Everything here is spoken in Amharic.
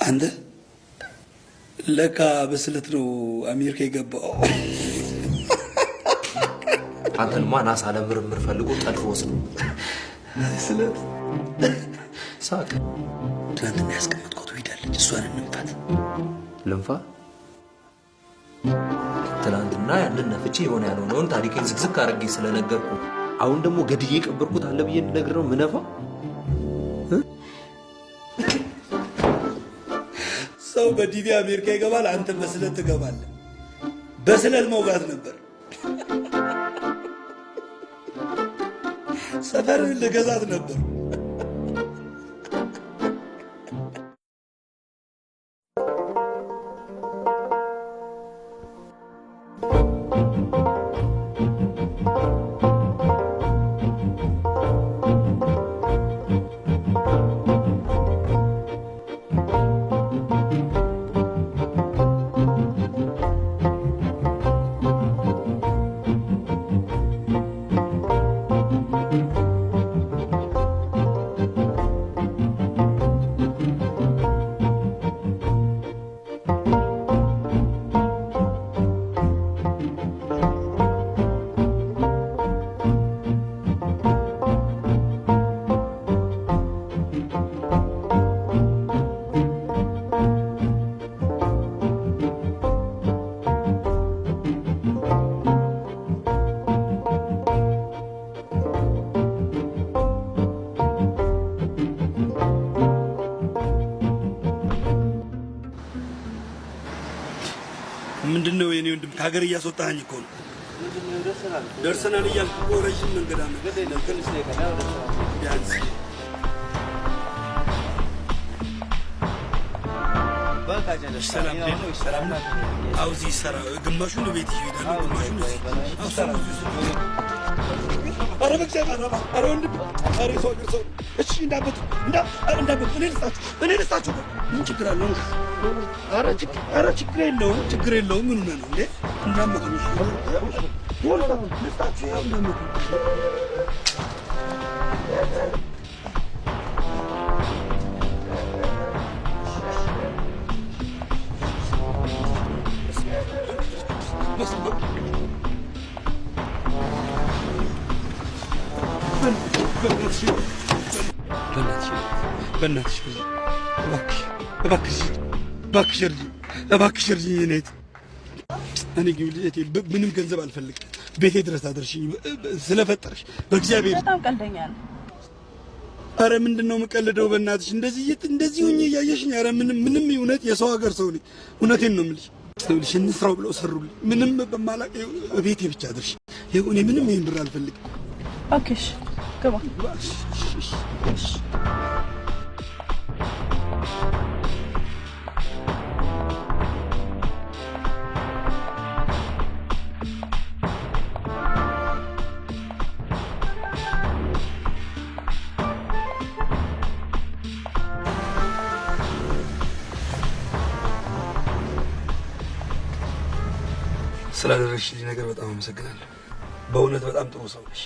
አንተ ለካ በስለት ነው አሜሪካ የገባው። አንተንማ ናሳ ለምርምር ፈልጎ ጠልፎ ወስዶ። ስለት። ሳቅ። ትናንትና ያስቀመጥኳት ሄዳለች። እሷን እንንፋት። ልንፋ? ትናንትና ያንን ነፍቼ የሆነ ያልሆነውን ታሪኬን ዝግዝግ አድርጌ ስለነገርኩ አሁን ደግሞ ገድዬ የቀበርኩት አለ ብዬ እንድነግር ነው ምነፋው? ሰው በ DV አሜሪካ ይገባል፣ አንተ በስለት ትገባለህ። በስለት መውጋት ነበር። ሰፈርህን ልገዛት ነበር። ምንድን ነው የኔ ወንድም፣ ከሀገር እያስወጣኸኝ እኮ ነው። ደርሰናል እያልክ እኮ ረዥም መንገድ አለ። ቢያንስ ሰላም ሰላም ነው። አዎ እዚህ ይሰራ። ግማሹን ቤት ይዤ እሄዳለሁ፣ ግማሹን እዚህ። አዎ ሰው እዚሁ ስለ ኧረ በእግዚአብሔር፣ ኧረ ወንድም፣ ኧረ የሰው ሀገር ሰው። እሺ እንዳበቱ እንዳበቱ እኔ ልስጣችሁ፣ እኔ ልስጣችሁ። ምን ችግር አለው? ኧረ ችግር የለውም፣ ችግር የለውም። ምን ሆነህ ነው እንዴ? እንዳመቱ ልስጣችሁ፣ ይኸው እንዳመቱ። በእናትሽ፣ በእናትሽ፣ እባክሽ፣ እባክሽ፣ እባክሽ እርጂኝ፣ እባክሽ እርጂኝ። የእኔ እህት፣ እኔ ግን እህቴ ምንም ገንዘብ አልፈልግም። ቤቴ ድረስ አድርሽኝ ስለፈጠርሽ በእግዚአብሔር። በጣም ቀልደኛ ነው። ኧረ ምንድን ነው የምቀልደው? በእናትሽ እንደዚህ እንደዚህ ሁኜ እያየሽኝ። ኧረ ምንም ምንም እውነት የሰው ሀገር ሰው ነኝ። እውነቴን ነው የምልሽ። ይኸውልሽ እንስራው ብለው ሰሩልኝ። ምንም በማላውቅ ቤቴ ብቻ አድርሽ። ይኸው እኔ ምንም ይሄን ብር አልፈልግም። Okay እሺ፣ ግባ። እሺ። ስላደረግሽልኝ ነገር በጣም አመሰግናለሁ። በእውነት በጣም ጥሩ ሰው ነሽ።